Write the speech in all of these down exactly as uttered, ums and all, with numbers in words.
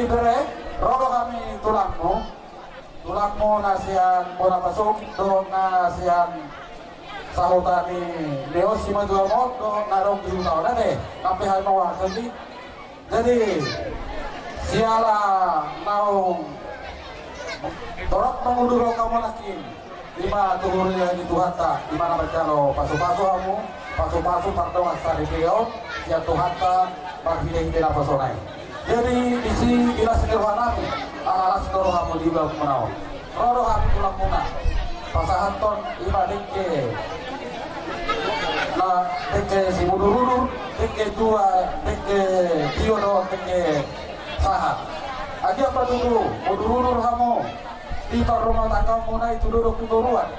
Bere, ro do hami tulangmu. Tulangmu na sian bona pasogit dohot na sian sahuta ni Leon Simanjua Mondo na adong di huta on ate. Sampe hami mau akan di. Jadi siala naung torop mangudurhon hamu nangkin. Ima tu huria ni Tuhanta, ima na manjalo pasupasu hamu, pasupasu pardongan saripeon sian Tuhanta marhitehite naposona i. Jadi disi ilas ni rohanami, ala las do rohamu di ulaonmuna on. Ro do hami tulangmuna pasahathon ima dengke na dengke simudurudur, dengke tua, dengke tio dohot dengke sahat. Anggiat ma tutu mudurudur hamu di parrumatanggaonmuna i tu dolok tu toruan.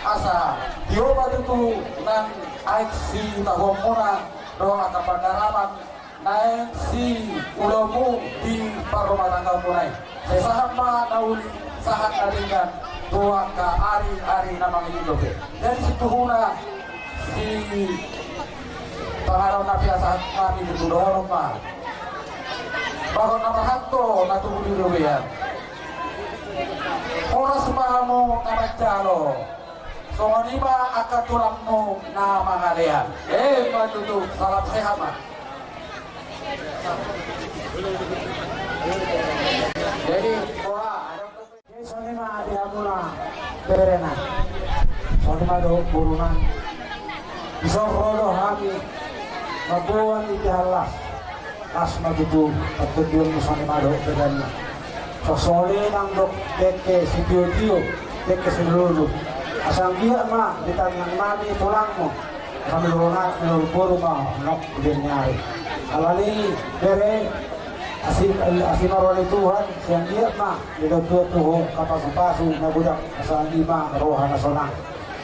Asa tio ma tutu nang aek sitahuonmuna dohot angka pandaraman naeng siulaonmu di parrumatanggaonmuna i. Sai sahat ma na uli, sahat na denggan tu angka ari-ari na mangihut dope. Jadi situhuna sipanganon na piasahan nami di tudohonon ma. Bagot na marhanto na tubu di robean. Horas ma hamu na manjalo. Songon i ma angka tulangmu na mangalean. Emma tutu, salam sehat ma. Jadi, wah, ada. Jadi songon i ma di hamuna berena. Songon i ma dohot boruna. Dison ro do hami mamboan di tihallas. Las ma tutu partondion songon i ma dohot berenna. Songon i nang dok dengke sitiotio, dengke silululu. Asa anggiat ma di tangiang nami tulangmu. Asa miluru na, miluru boru ma nang di bere ni ari. Alani bere, asi, asi ma roha ni Tuhan, sai anggiat ma didok Tuhan tu ho angka pasupasu na godang, asa i ma roha na sonang.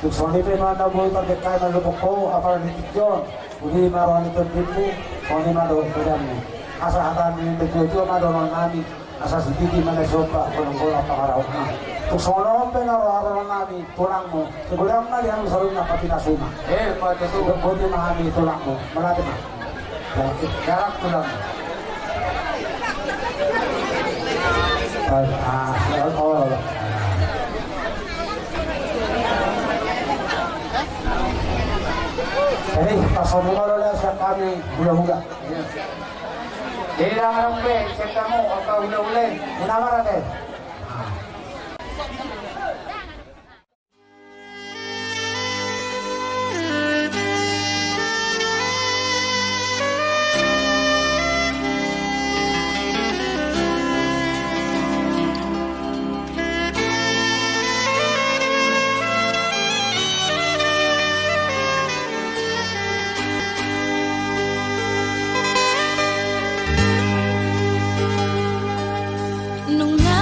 Tung songon i pe ma na boi tardengkai mandok ho, apala di tingki on. Uli ma roha ni tondimmu, songon i ma dohot berenmu. Asa hata ni natuatua ma dohonon nami, asa sititi ma na somba, golanggolang pangarahutna. Tung songon on pe na roha dohonon nami, tulangmu, sai godang ma di hami saluhutna papitasuna. Eh, papitasuna. Boti ma hami tulangmu, mauliate ma. Garak tulang. Ah, oh. Jadi, pas on dulu lah, siap kami hula-hula. Jadi, dang rampe, siap kamu, apa hula-hula? Ini nama, Raden? Nunga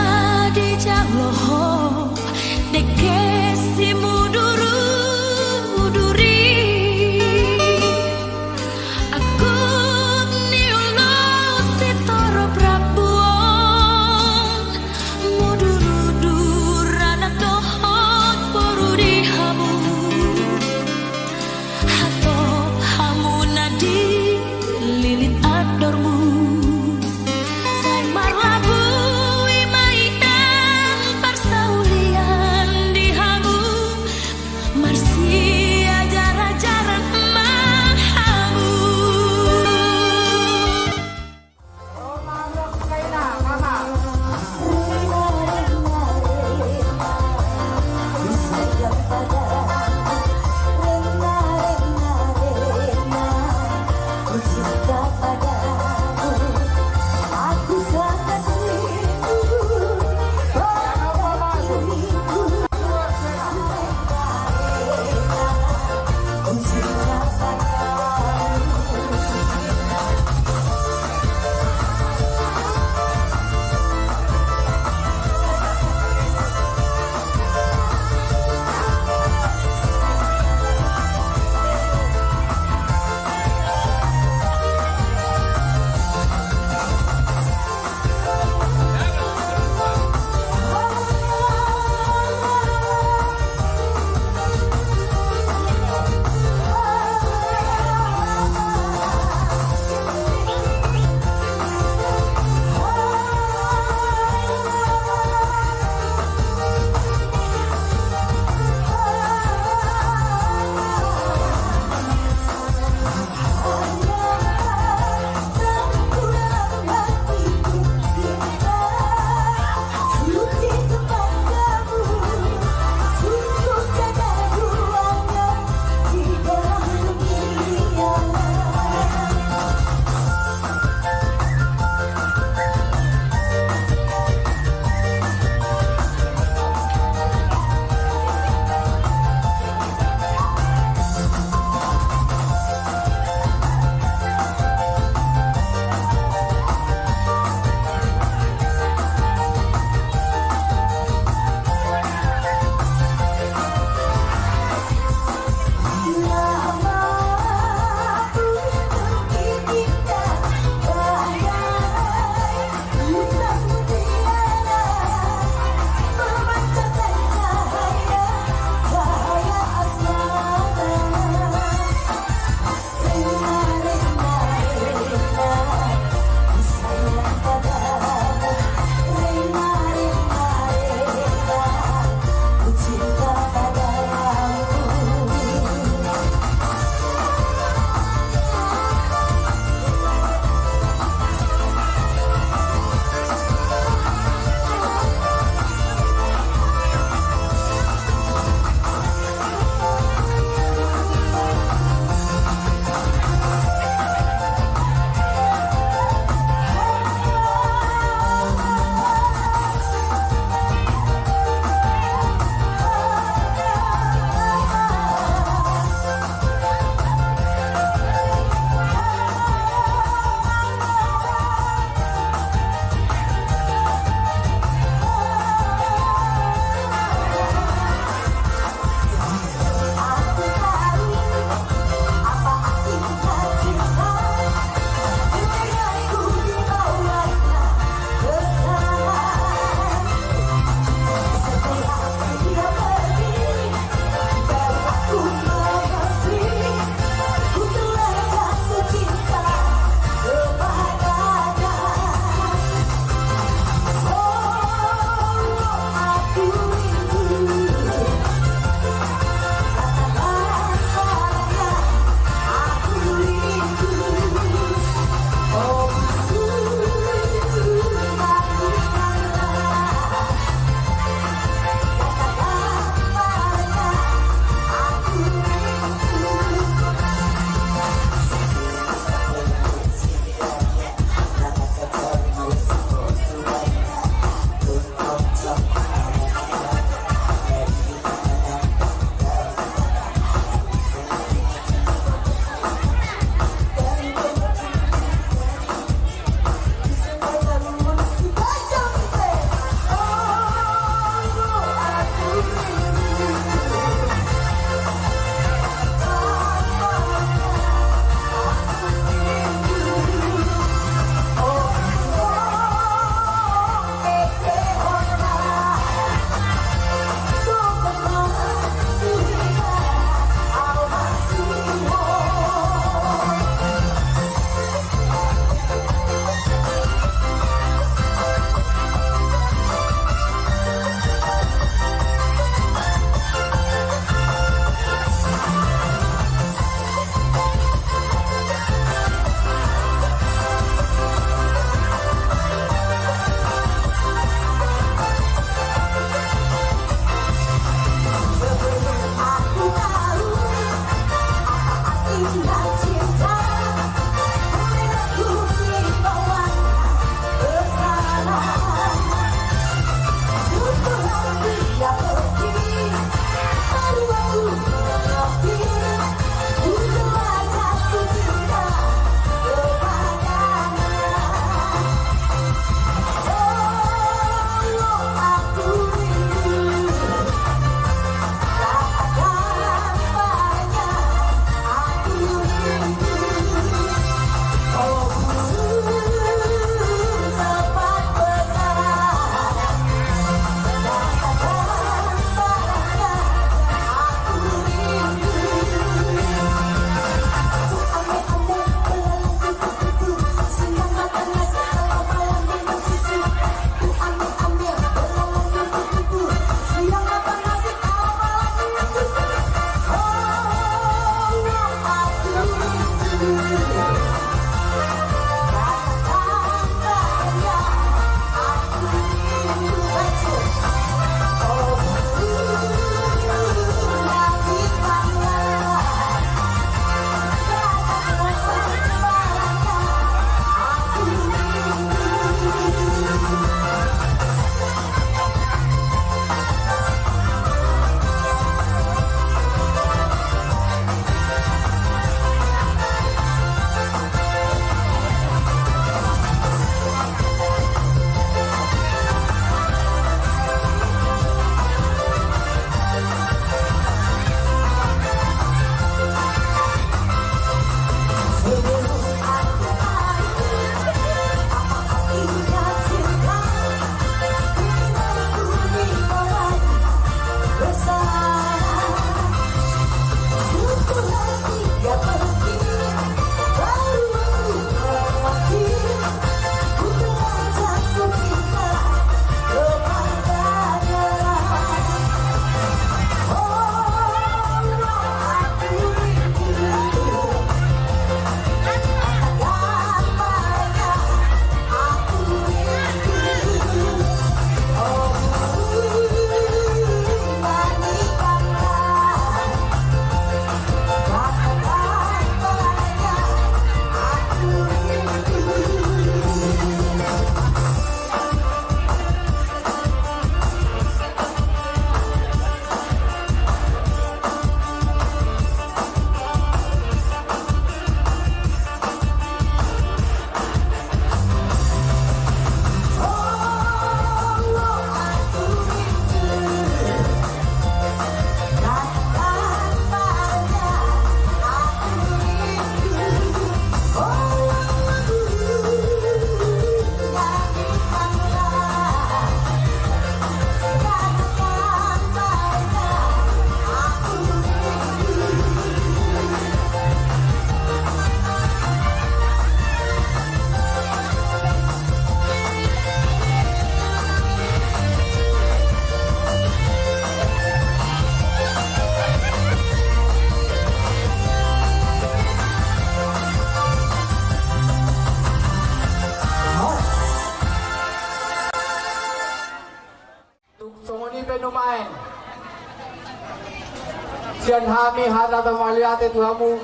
Sian hami hata na mauliate tu hamu.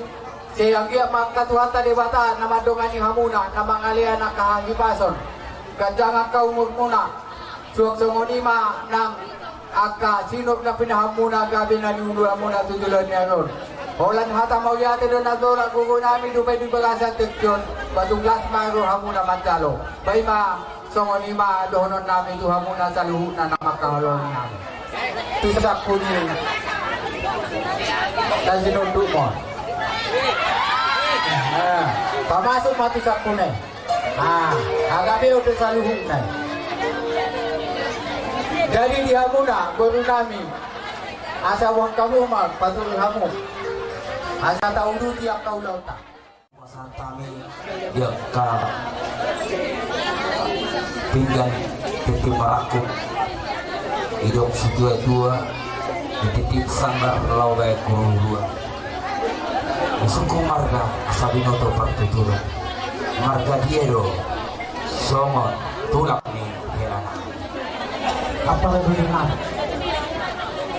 Sai anggiat ma angka Tuhanta Debata na mandongani hamuna, na mangalean angka hahipason, ganjang angka umurmuna. Suang songon i ma nang angka sinop na pinahanmuna, gabe na niuluanmuna tu joloan ni ari on. Holan hata mauliate do na tolap gogo nami dope di bagasan tingki on. Patung las ma rohamuna manjalo. Ba i ma, songon i ma dohonon nami tu hamuna saluhutna na mangkaholongi nami. Tu sangkuni na sinondukmon. Eh, pamasuk ma tu sangkuni. Ah, gabe on do saluhutna. Jadi di hamuna boru nami, asa boan hamu ma patudu hamu, asa tauduti angka ulaonta. Pasahat hami di angka pinggan tintin marangkup, didok situatua, di tintin sanggar laho baen huruhuruan. Disungkun marga asa binoto partuturan. Marga dia do songon tulang ni hela nami. Apa lagi dengan?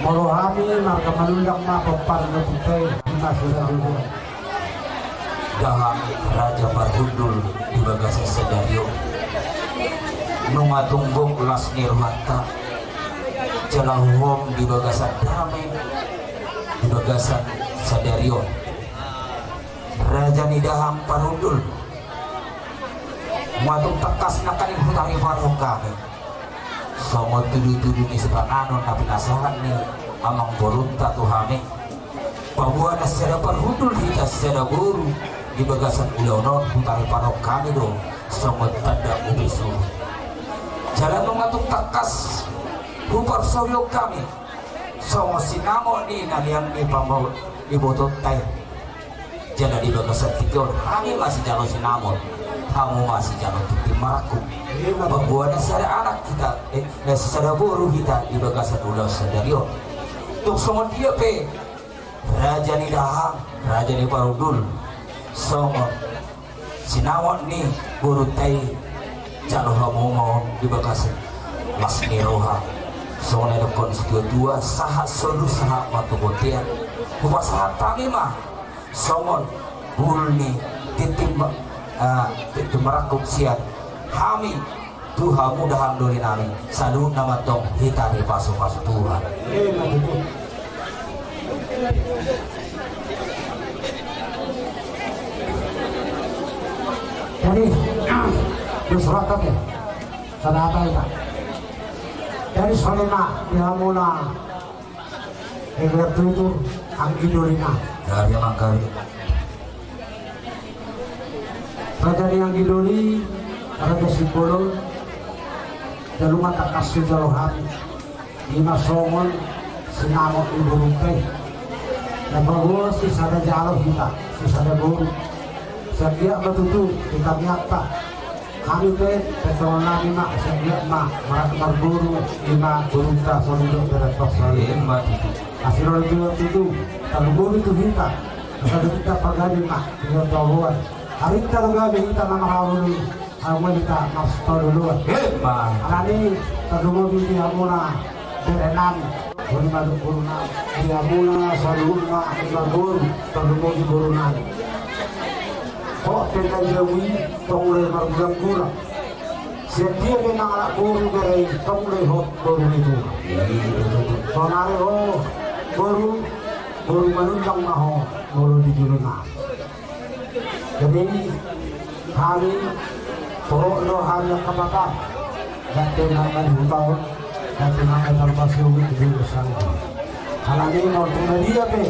Molo hami marga Manullang ma pomparan na tutu i, di masuk dahahang raja parhundul di bagasan sadari on. Nunga tung gok las ni rohanta jala huhom di bagasan dame di bagasan sadari on. Raja ni dahahang parhundul, nunga tung tangkas nangkaning hutaripathon hami songon tudutudu ni sipanganon na pinasahat ni amangborunta tu hami. Paboa na sada parhundul hita, sada boru di bagasan ulaon on, hutaripathon hami do songon tanda upi suhut. Jala nunga tung tangkas huparsaulihon hami songon sinamot ni na nian ni pambaot ni ibotonta i. Jala di bagasan tingki on hami ma sijalo sinamot, hamu ma sijalo tintin marangkup. Paboa na sada anak hita, eh, na sada boru hita di bagasan ulaon sadari on. Tung songon dia pe raja ni dahahang, raja ni parhundul, songon sinamot ni borunta i, jalo hamu ma on di bagasan las ni roha. Songon na didokkon situatua, sahat solu sahat ma tu bontean. Hupasahat hami ma songon bulung ni tintin ma-, ah, tintin marangkup sian hami tu hamu dahahang doli nami, saluhutna ma antong hita dipasupasu Tuhan. Jadi, diserahkan ya. Sada hata i ma. Jadi songon i ma di hamuna, eh, tutur anggi doli nami. Dari mangkali. Raja ni anggi doli, Raja Simbolon, jalo ma tangkas sijalo hami. I ma songon sinamot ni borunta i. Na paboa sisada jalo hita, sisada boru. Sai anggiat ma tutu di tangiangta. Hami pe, pe songon nami ma, sai anggiat ma marboru, i ma borunta, songon i do bere pos. I ma tutu. Asi ro tutu, tutu, tarlumobi tu hita, asa do hita pagabe ma, di hita boan. Arinta do gabe hita na marhaholongan, hamu hita marsipaolooloan. I ma. Alani, tarlumobi di hamuna bere nami. Songon i ma di boru nami. Di hamuna saluhutna, i ma boru, tarlumobi boru nami. Ho pe na jabu i, tong ule margulanggulang. Sian dia pe mangalap boru bere i, tong ule hot boru ni tulang. Sonari ho, boru, boru Manullang ma ho, molo di jolo nami. Jadi, hami, torop do hami angka Batak. Dang pe nang na di huta on, dang pe nang na di parpasiungi di jolo sanggar. Alani molo tung na dia pe,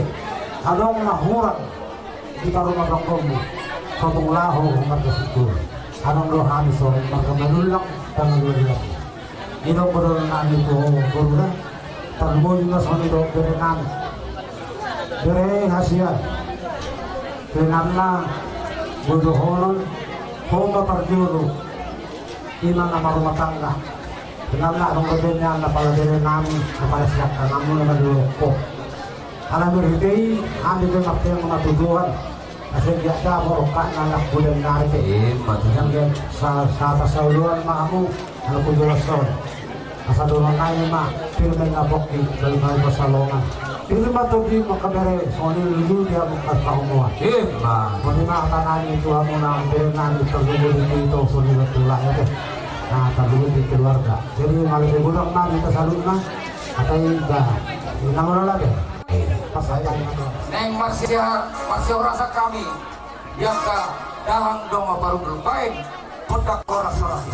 adong na hurang, di parrumah tanggamu, so tung laho marga Singkul. Adong do hami songon marga Manullang, tanggal dua belas. Didok do nami tu ho boru da, tarlumobi ma songon i do bere nami. Bere hasian. Tenanna, boi dohonon, ho ma parjolo. I ma na marrumah tangga. Tenanna adong do bere nami, na pala bere nami, na pala siangkanganmuna ma di ho. Ala marhite i, hami pe martangiang ma tu Tuhan. Asa anggiat dapot rongkapna na poda nari pe. I ma tutu. Asa anggiat sa-, sahata saoloan ma hamu, ala poda las on. Asa dohonon nami ma, pir ma na pongki, gabe ma pansalongan. Pir ma tondi, mangkabere, songon i lulu di hamu angka pahomuan. Ima. Songon i ma hata nami tu hamuna, bere nami, tarlumobi tu ito, songon i ma tu lae, ate. Na tarlumobi tu keluarga. Jadi, mauliate godang ma di hita saluhutna. Hata i, bah, inang ora lade. Pasahat. Naeng marsiha-, marsihoras hami. Di angka dahahang dongan parhundul baen, gondang horas-horas.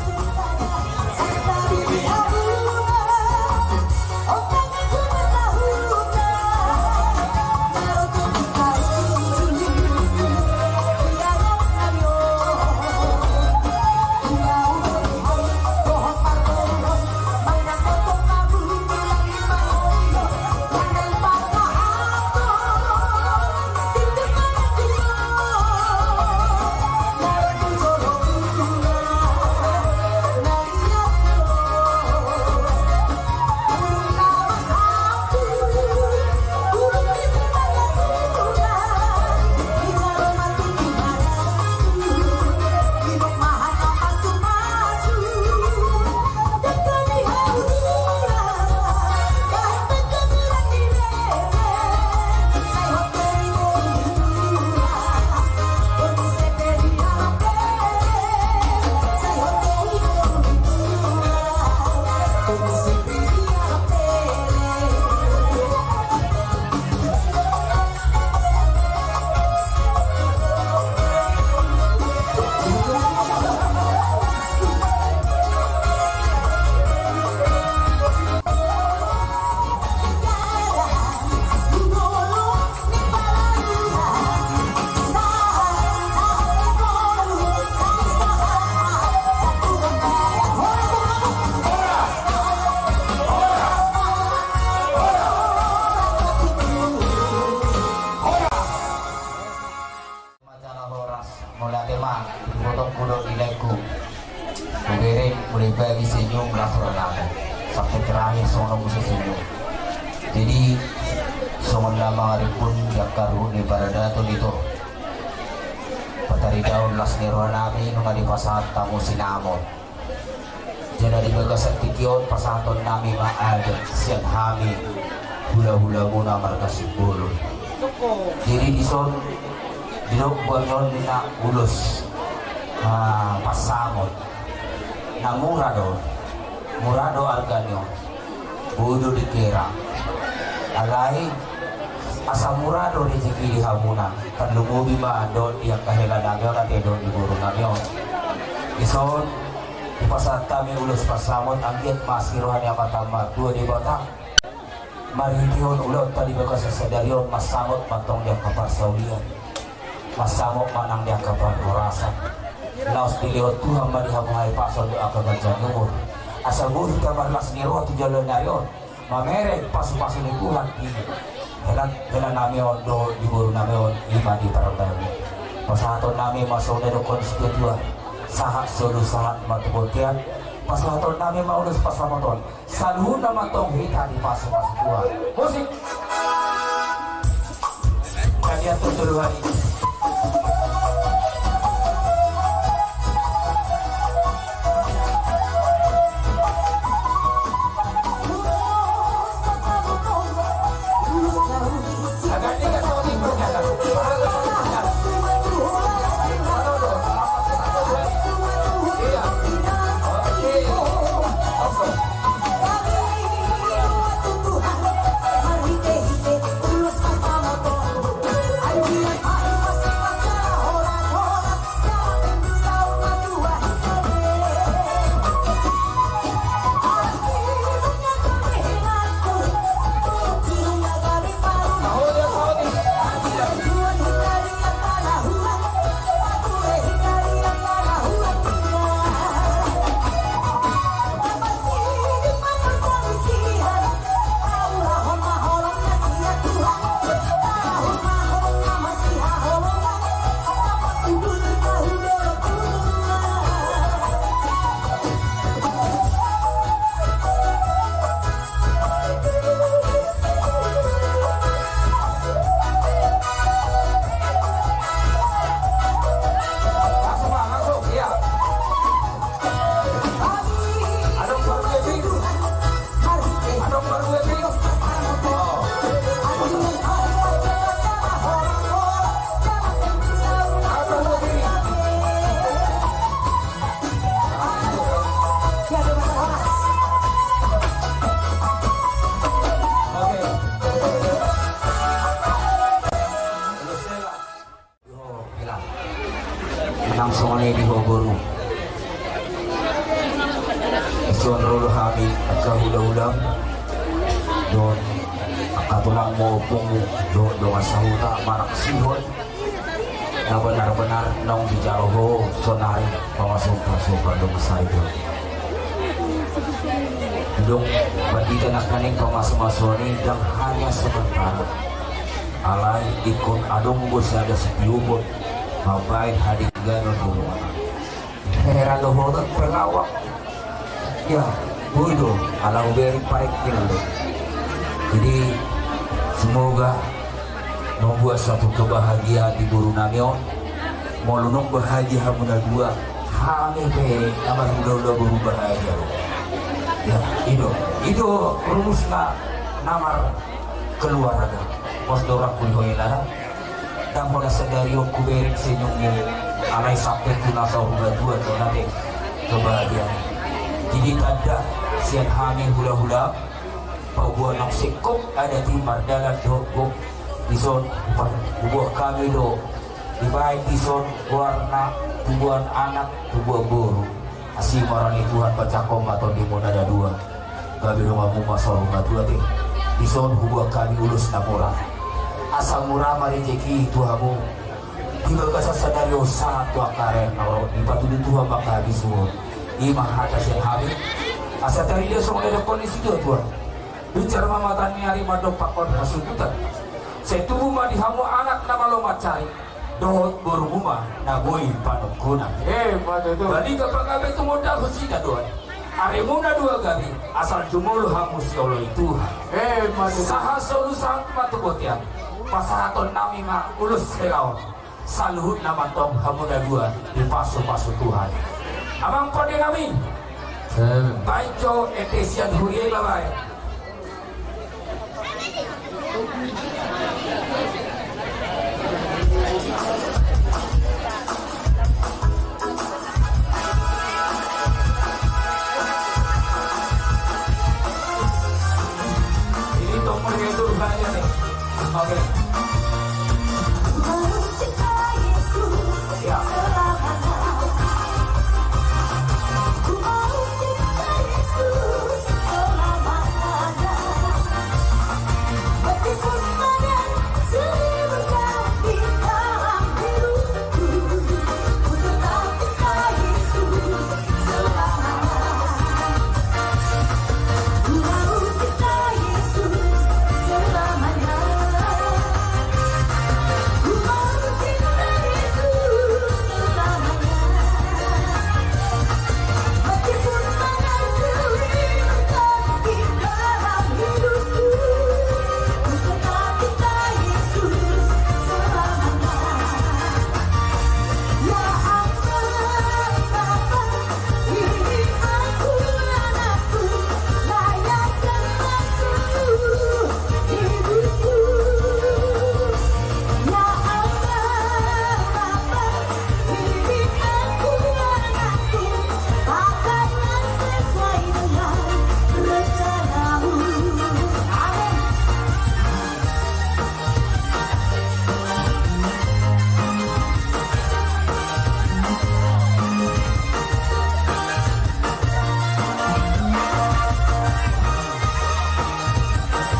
Masalah horas, mauliate ma, di ibotongku dohot di laengku. Hubereng, mulai pagi senyum, las roha nami. Sampai terakhir, songon on muse senyum. Jadi, songon na mangarimpun di angka ruhut ni paradaton ito. Pataridaon las ni roha nami, nunga dipasahat hamu sinamot. Jala di bagasan tingki on pasahaton nami ma adat sian hami hula-hulamuna marga Simbolon. Jadi dison didok boha on ninna ulos, ah, pansamot. Na mura do, mura do argana on. Boi do dikira. Alai asa mura do rejeki di hamuna. Tarlumobi ma dohot di angka hela nami on ate dohot di boru nami on. Dison dipasahat hami ulos pansamot, anggiat ma asi roha ni Amanta Martua Debata. Marhitehon ulaonta di bagasan sadari on mansamot ma antong di angka parsaulian. Mansamot ma nang di angka parhorasan. Laos dilehon Tuhan ma di hamu hahipason dohot angka ganjang ni umur. Asa boi hita marlas ni roha tu joloan ni ari on. Mamereng pasu-pasu ni Tuhan di hela, hela nami on dohot di boru nami on, i ma di paradaton. Pasahaton nami ma songon na didokkon situa-tua. Sahat solu sahat ma tu bontean. Pasahaton nami ma ulos pansamot on. Saluhutna ma antong hita dipasu-pasu Tuhan. Musik. Kalian tuh dulu hari. Ro do hami angka hula-hulam dohot angka tulangmu, ompungmu dohot dongan sahuta manaksihon na benar-benar naung dijalo ho sonari pamasu-pasu pardongan sahit on. Dung pandita nangkaning pamasu-masuon i ndang hanya sementara, alai ingkon adong do sada sitiobon mambahen hadingganon di luat. Heran do ho, pelawak. Ya, boi do, ala hubereng parengkel do. Jadi, semoga membuat satu kebahagiaan di boru nami on. Molo nunga bahagia hamu na dua, hami pe na marhula-hula boru bahagia do. Ya, i do. I do rumusna na markeluarga. Pos do rangkul ho i lada. Ndang pola sadari on hubereng senyummu, alai sampe tu na saur matua do na pe kebahagiaan. Jadi tanda sian hami hula-hula, paboa naung singkop adat i mardalan dohot gok, dison huboan hami do, dibaen dison goarna, huboan anak, huboan boru. Asi ma roha ni Tuhan, bacakkon ma tondimuna na dua. Gabe donganmu ma saur matua, ate. Dison huboan hami ulos na mura, asa mura ma rejeki tu hamu. Di bagasan sadari on sahat tu angka ari na ro, dipatudu Tuhan ma angka habisuhon. I ma hata sian hami. Asa tarida songon na nidokkon ni situatua: Binsar ma mata ni ari mandompakkon hasuhuton. Sai tubu ma di hamu anak na malo mansari, dohot borumu ma na boi panungkunan. Emma tutu. Balintang panggabean tumundalhon sitadoan. Arimuna dua gabe, asal jumolo hamu sioloi Tuhan. Emma tutu. Sahat solu sahat ma tu bontean. Pasahaton nami ma ulos helaon. Saluhutna ma antong hamu na dua dipasu-pasu Tuhan. Amang pande nami. Emma. Baen jo ende sian huria i, babae. Ini tombol yang itu rupanya nih. Oke. Ya.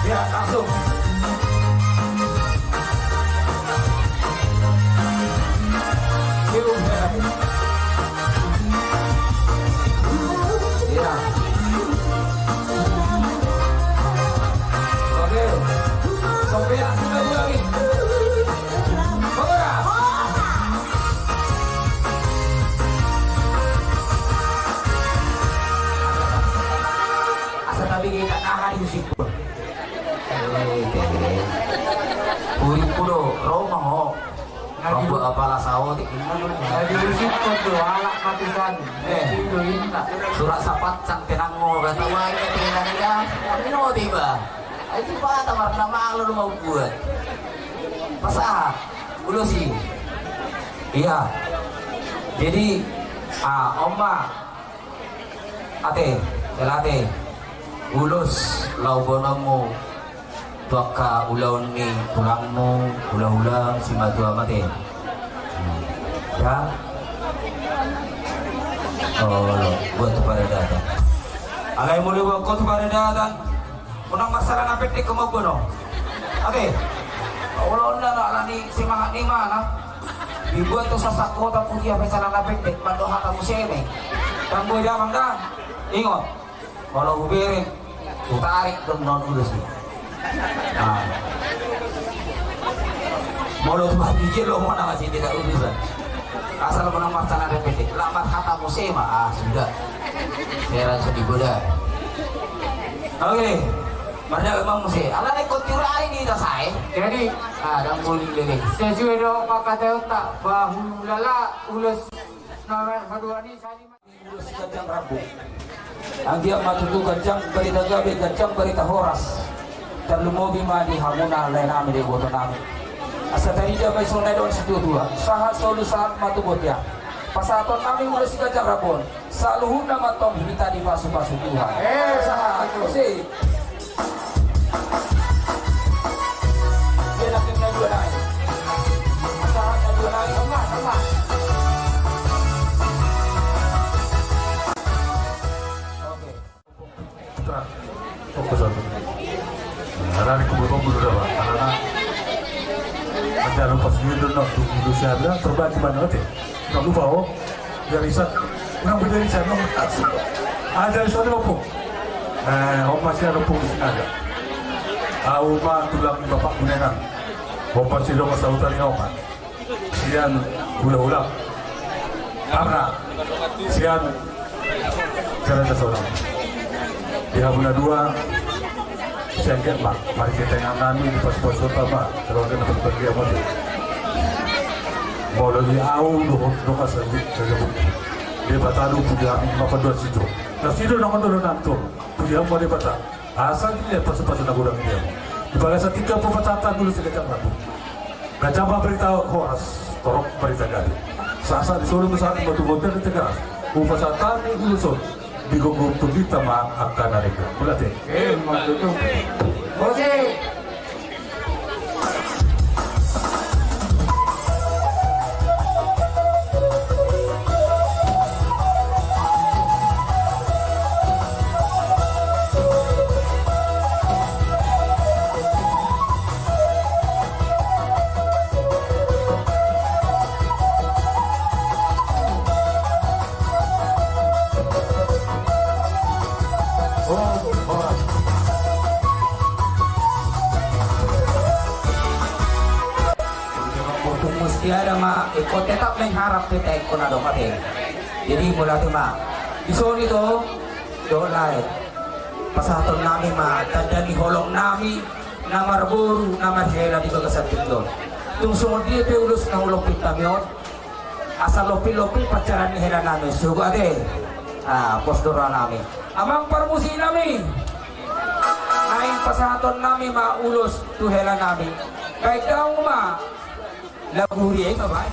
Ya, langsung. Iya. Oke. Sampai ya, sampai lagi. Ora. Asa tabi kita tahan di situ. Hurippu do, ro ma ho. Mambuat apala saotik, inna do. Jadi usik ko tu alak matisan. Eh. Itu inna. Surat sapat sang tenang mo, kata wai, kata inna dia. Kami no tiba. Ai tu pata warna malu lu mau buat. Pasahat. Ulos i. Iya. Jadi, ah, oma. Ate, hela ate. Ulos laho boanonmu tu angka ulaon ni tulangmu, hula-hula, simatuam, ate. Ya. Oh, lo, buat tu pada datang. Alai molo iboan ho tu paradatan, unang marsalana pendek ho mamboan on. Ate. Olo, unang, alani semangat ni imana. Dibuat tu sasak kota putih apa salana pendek, mandok hata muse ma i. Tanggo jamang da. Ingot. Molo hubereng, hutarik do annon ulos i. Ah. Molo tu batu jelo mona masih tidak urusan. Asal menang marsalana pendek. Lambat hata muse ma. Ah, sudah. Heran sedih boda. Oke. Mardalan ma muse. Alana ingkon tiur ari di hita sae. Jadi, ah, dang boling lele. Sesuai do pangkataion ta, bahulu lala, ulos na madua ni sali ma. Ulos ganjang rambu. Anggiat ma tutu ganjang barita gabe, ganjang barita horas. Tarlumobi ma di hamuna lae nami, di boto nami. Asa tarida ma i songon na nidok ni situatua. Sahat solu sahat ma tu bontean. Pasahaton nami ulos ganjang rambu on. Saluhutna ma tong hita dipasupasu Tuhan. Eh, sahat. Sip. Oke. Nah, alani kubuat on bulu daba, alana. Ate, alana pas dia dulu nak tunggu dulu siapa, terbagi mana, ate. Nak lupa, oh. Dia riset. Nang beda riset, nang. Ada riset apa? Eh, on masih ada pun ada. Au ma tulang ni Bapak Bonengan. On masih dong asal utari au ma. Sian hula-hula. Karna sian cerita seorang. Di hamuna dua. Sian get ma. Mari kita yang nami di pas-pas kota ma. Kalau kena berbagai amat. Molo di au dohot doka saja. Dia batadu puji kami. Mapa dua situ. Nah situ nang dulu nantu. Puji kami Debata. Asa dia pasu-pasu na godang dia. Di bagasan tingki pasahaton ulos ganjang rambu. Ganjang ma barita horas, torop barita gabe. Sahat-sahat di solu ma sahat ma tu bontean di Tigaras. Hupasahat hami ulos on. Di gomgom tondinta ma angka na denggan. Mauliate. Eh, ma tutu. Musik. Musti ada ma, ingkon tetap mengharap kita ingkon adong ate. Jadi mauliate ma. Di son i do, dohot lae. Pasahaton nami ma, tanda ni holong nami, na marboru, na marhela di bagasan tingki on. Tung songon dia pe ulos na hulompit hami on. Asa lompit-lompit pancaran ni hela nami, sogot ate. Ah, pos do roha nami. Amang parmusik nami. Naeng pasahaton nami ma ulos tu hela nami. Baen daong ma. Lagu huria i ma baen.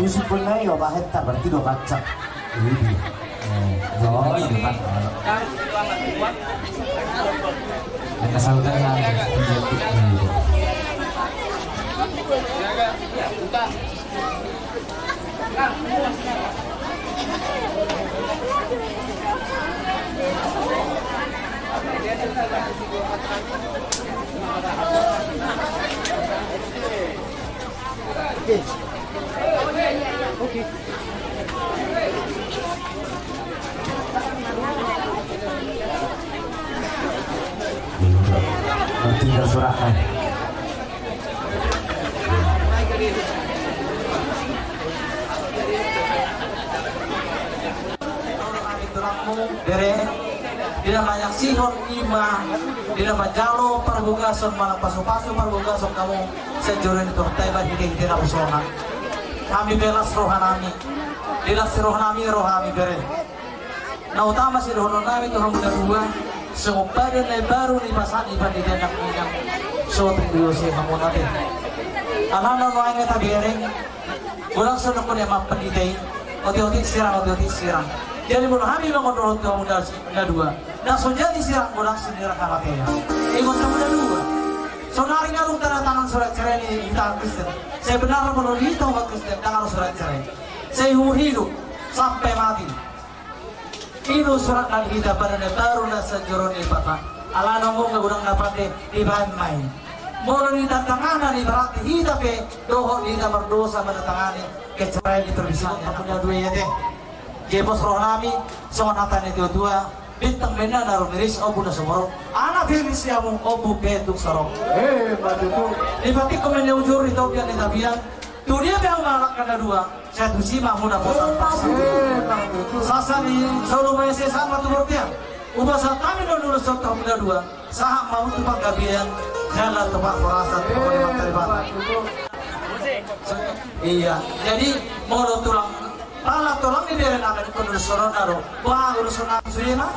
Simpul na i, o, bahen ta, berarti dua pacak. Jadi, eh, dua orang itu kan. Ada salutan yang Tinggal suratna. Bere, di na manyaksihon ima, di na manjalo parbogason, manang pasupasu parbogason hamu, sian joro ni Tuhanta, bahen hite-hite na bosonan. Hami pe las rohanami, di las rohanami ro hami, bere. Na utama sidohononnami tu hamu na dua, songon badan na imbaru dipasahat di pandita nang inang, so tung diose hamu nate. Alana nuaeng tabereng, godang songon na nidok ni amang pandita i, otik-otik sirang, otik-otik sirang. Jadi molo hami mangondo tu hamu na dua, na so jadi sirang godang sinirang hamatean. Ingot hamu na dua. Sonari nga dung tanda tangan surat cerai ni hita Kristen. Sebenarna molo di hita umat Kristen, dang adong surat cerai. Seumur hidup, sampai mati. I do surat na di hita, badan na imbaru na sian joro ni Debata. Alana molo nga godang na pande, dibahen ma i. Molo di tangan ni, berarti hita pe dohot di hita mardosa mandatangani cerai di perpisahan. Hamu na dua i ate. Jepos rohanami, songon hata ni tua-tua, bintang ma inna na rumiris, ombu na sumorop, anak piris ni hamu, ombu pe tung sorop. Eh, ma tutu. Dipantikkon ma inna ujur, di topi ni tapian, tu dia pe hamu mangalangka na dua, sai tusi ma hamu dapotan. Eh, ma tutu. Sasa ni solu ma ese sama tu bortian. Upasahat hami do ulos on tu hamu na dua. Sahat ma hamu tu panggabean, jala tu parhorasan, tu panggabean. Iya, jadi molo tulang, pala tulang ni bere nami, ingkon ulos on na ro. Wah, ulos on na sude ma.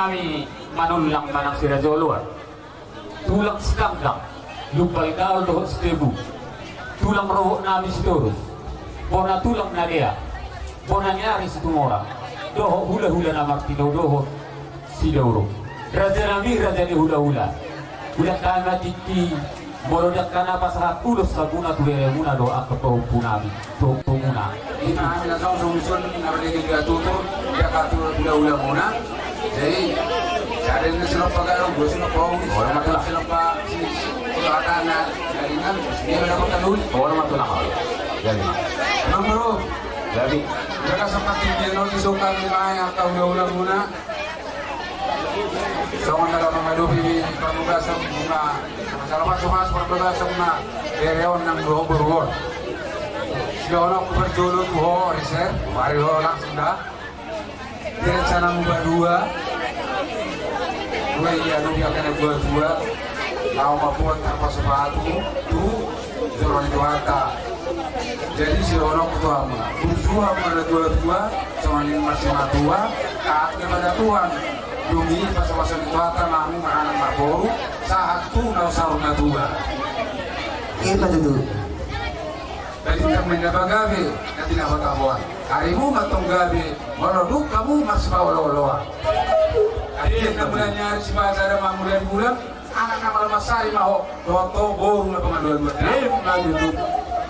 Nami Manullang manang Siraja Oloan. Tulang Sitanggang, Lumbalgaol dohot Sitebu. Tulang rohot nami Sitorus. Bona tulang Nadea. Bona ni ari Situmorang. Dohot hulahula na martinodohon Sidaurung. Raja nami, raja ni hulahula. Hulahula na tingki. Molo dang hona pasahat ulos sabuna tu beremuna dohot angka pahompu nami, pahompumuna. Ima hami na songon songon na merdeka dia tutur, dia katur hulahula muna. Jadi, jadi ini silop pagaru, gue silop bau, orang mati lah silop pak, si, si, si, hatana, jadi kan, dia ada kota dulu. Orang mati lah. Jadi. Emang bro. Jadi. Mereka sempat tinggi, no, di Soekarno, angka hulahula muna. Songon na mangadopi parnugasan muna, masalah masuk-masuk parnugasan muna, bere on nang dua boru on. Sidohononku parjolo tu ho, Riser, mari ho langsung da. Di rencana muna dua. Dua iya, dua iya, kena dua, dua. Lau mabuat tanpa sepatu, tu, jolo ni Tuhanta. Jadi, sidohononku tu hamu. Burju hamu na dua-dua, songon i ma simatua, taat kepada Tuhan. Dung i pasu-pasu ni Tuhanta ma hamu maranak marboru, sahat tu na saur matua. Ima tutu. Balintang ma inna pagabe, na binahen taboan. Arimu ma tong gabe, molo dung hamu marsipaolo-oloan. Artinya, na mula ni ari sibaca ada ma mula ni bulan, anak na malo marsari ma ho, dohot ho boru na pangalua-lua. Ima tutu.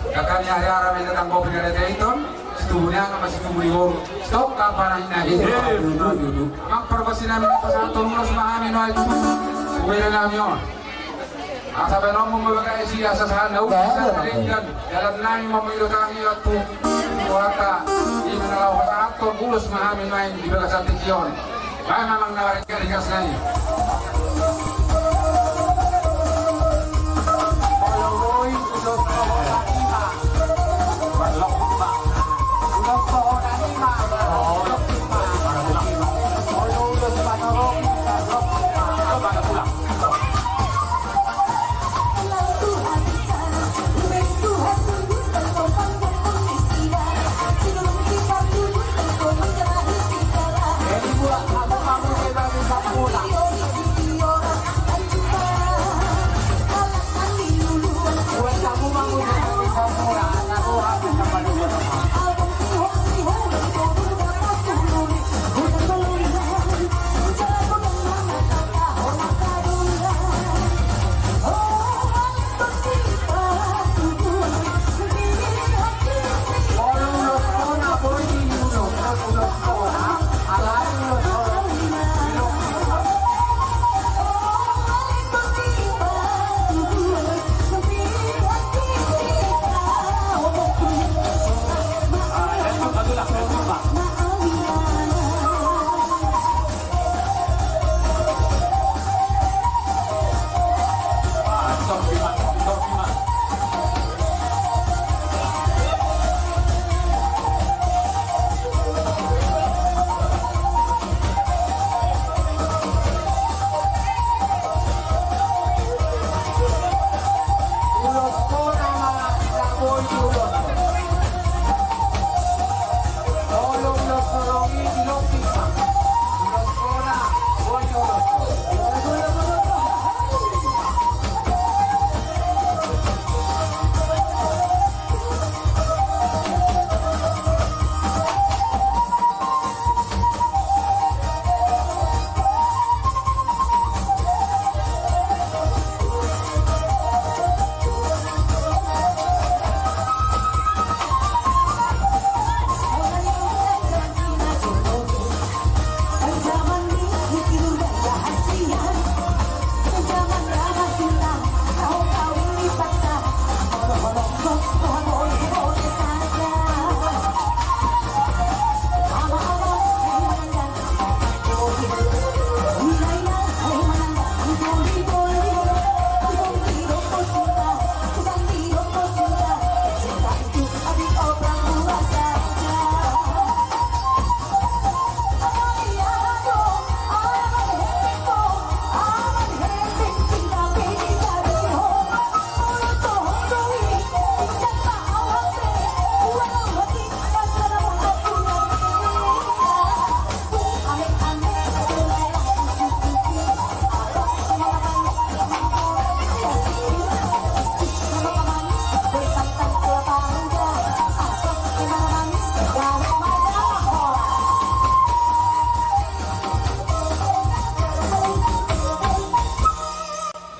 Kakak ni ari ara ma inna tanggopi na date iton, situbu ni anak ma situbu ni boru. Stok apa na inna. Ima tutu. Amang pargonsi nami, pasahathon ulos ma hami nuaeng tu bere nami on. Asa baen on ma bagas i, asa sahat na ulos, asa na denggan. Dalan nami ma mangido tangi waktu. Kuata. Ima na laho pasahathon ulos ma hami nuaeng di bagasan tingki on. Baen amang na ringgas-ringgas nai.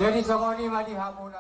Jadi songon i ma di hamu na